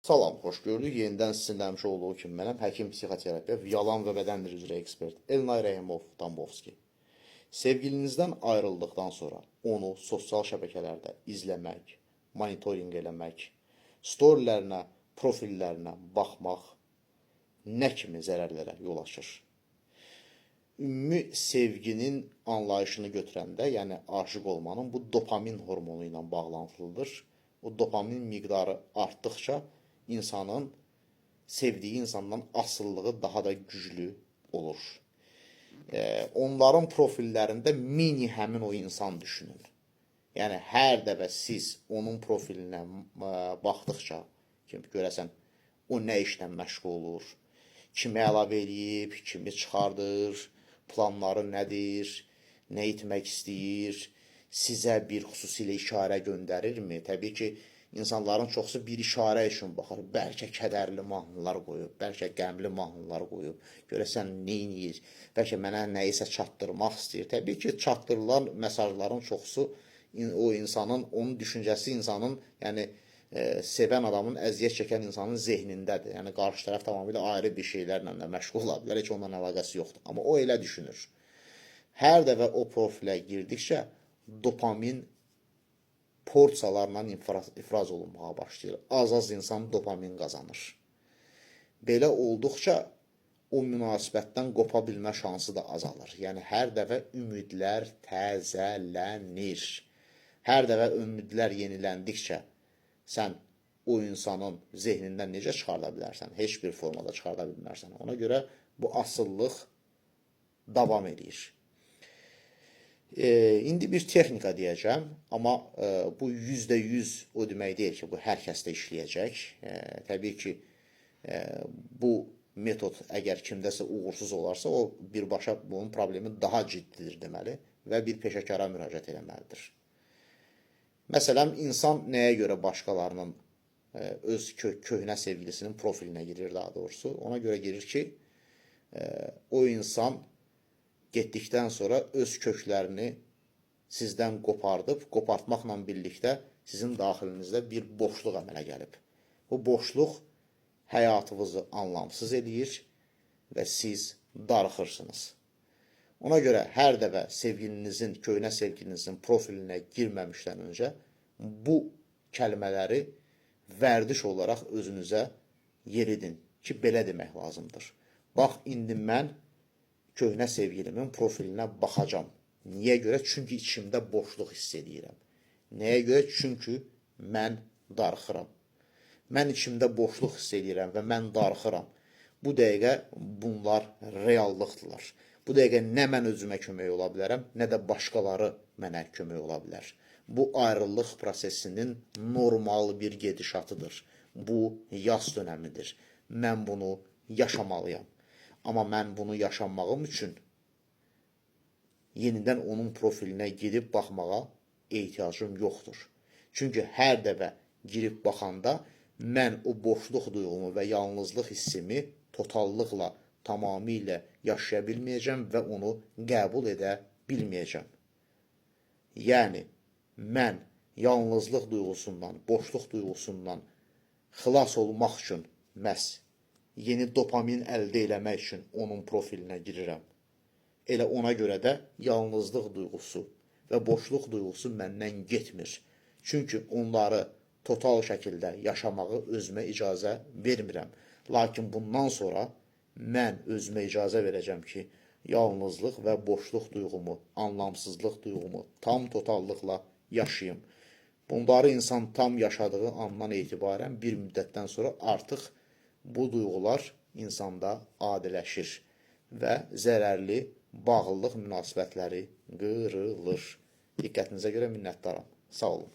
Salam, xoş gördük. Yenidən sizinlə həmişə olduğu kimi mənəm, həkim psixoterapevt, yalan və bədən dili üzrə ekspert Elnay Rəhimov Tambovski. Sevgilinizdən ayrıldıqdan sonra onu sosial şəbəkələrdə izləmək, monitorinq eləmək, storylərinə, profillərinə baxmaq nə kimi zərərlərə yol açır? Ümumi sevginin anlayışını götürəndə, yəni aşiq olmanın bu dopamin hormonu ilə bağlantılıdır. O dopamin miqdarı artdıqca insanın sevdiyi insandan asılılığı daha da güclü olur. Onların profillərində mini həmin o insan düşünün. Yəni hər dəfə siz onun profilinə baxdıqca ki, görəsən o nə işlə məşğul olur, kimi əlavə eləyib, kimi çıxardır, planları nədir, nə etmək istəyir, sizə bir xüsusilə işarə göndərirmi? Təbii ki, insanların çoxusu bir işarə üçün baxır. Bəlkə kədərli mahnılar qoyub, bəlkə qəmli mahnılar qoyub. Görəsən nə eləyir? Bəlkə mənə nəyisə çatdırmaq istəyir. Təbii ki, çatdırılan mesajların çoxusu o insanın, onun düşüncəsi insanın, yəni sevən adamın, əziyyət çəkən insanın zehnindədir. Yəni qarşı tərəf tamamilə ayrı bir şeylərlə də məşğul ola bilər, heç ondan əlaqəsi yoxdur. Amma o elə düşünür. Hər dəfə o profilə girdikcə dopamin porsiyalarla ifraz olunmağa başlayır. Az-az insan dopamin qazanır. Belə olduqca o münasibətdən qopa bilmə şansı da azalır. Yəni hər dəfə ümidlər təzələnir. Hər dəfə ümidlər yeniləndikcə sən o insanın zehnindən necə çıxarda bilərsən? Heç bir formada çıxarda bilmərsən. Ona görə bu asılılıq davam eləyir. İndi bir texnika deyəcəm, amma bu %100 o demək deyil ki, bu hər kəsdə işləyəcək. Təbii ki, bu metod əgər kimdəsə uğursuz olarsa, o birbaşa bunun problemi daha ciddidir deməli və bir peşəkara müraciət eləməlidir. Məsələn, insan nəyə görə başqalarının öz köhnə sevgilisinin profilinə girir daha doğrusu? Ona görə girir ki, o insan getdikdən sonra öz köklərini sizdən qopardıb, qopartmaqla birlikdə sizin daxilinizdə bir boşluq əmələ gəlib. Bu boşluq həyatınızı anlamsız eləyir və siz darıxırsınız. Ona görə hər dəfə sevgilinizin, köhnə sevgilinizin profilinə girməmişdən öncə bu kəlmələri vərdiş olaraq özünüzə yeridin ki, belə demək lazımdır. Bax, indi mən köhnə sevgilimin profilinə baxacam. Niyə görə? Çünki içimdə boşluq hiss eləyirəm. Nəyə görə? Çünki mən darıxıram. Mən içimdə boşluq hiss eləyirəm və mən darıxıram. Bu dəqiqə bunlar reallıqdırlar. Bu dəqiqə nə mən özümə kömək ola bilərəm, nə də başqaları mənə kömək ola bilər. Bu ayrılıq prosesinin normal bir gedişatıdır. Bu yas dönəmidir. Mən bunu yaşamalıyam. Amma mən bunu yaşamağım üçün yenidən onun profilinə girib baxmağa ehtiyacım yoxdur. Çünki hər dəfə girib baxanda mən o boşluq duyğumu və yalnızlıq hissimi totallıqla, tamamilə yaşaya bilməyəcəm və onu qəbul edə bilməyəcəm. Yəni mən yalnızlıq duyğusundan, boşluq duyğusundan xilas olmaq üçün məhz yeni dopamin əldə eləmək üçün onun profilinə girirəm. Elə ona görə də yalnızlıq duyğusu və boşluq duyğusu məndən getmir. Çünki onları total şəkildə yaşamağı özümə icazə vermirəm. Lakin bundan sonra mən özümə icazə verəcəm ki, yalnızlıq və boşluq duyğumu, anlamsızlıq duyğumu tam totallıqla yaşayım. Bunları insan tam yaşadığı andan etibarən bir müddətdən sonra artıq bu duyğular insanda adiləşir və zərərli bağlılıq münasibətləri qırılır. Diqqətinizə görə minnətdaram. Sağ olun.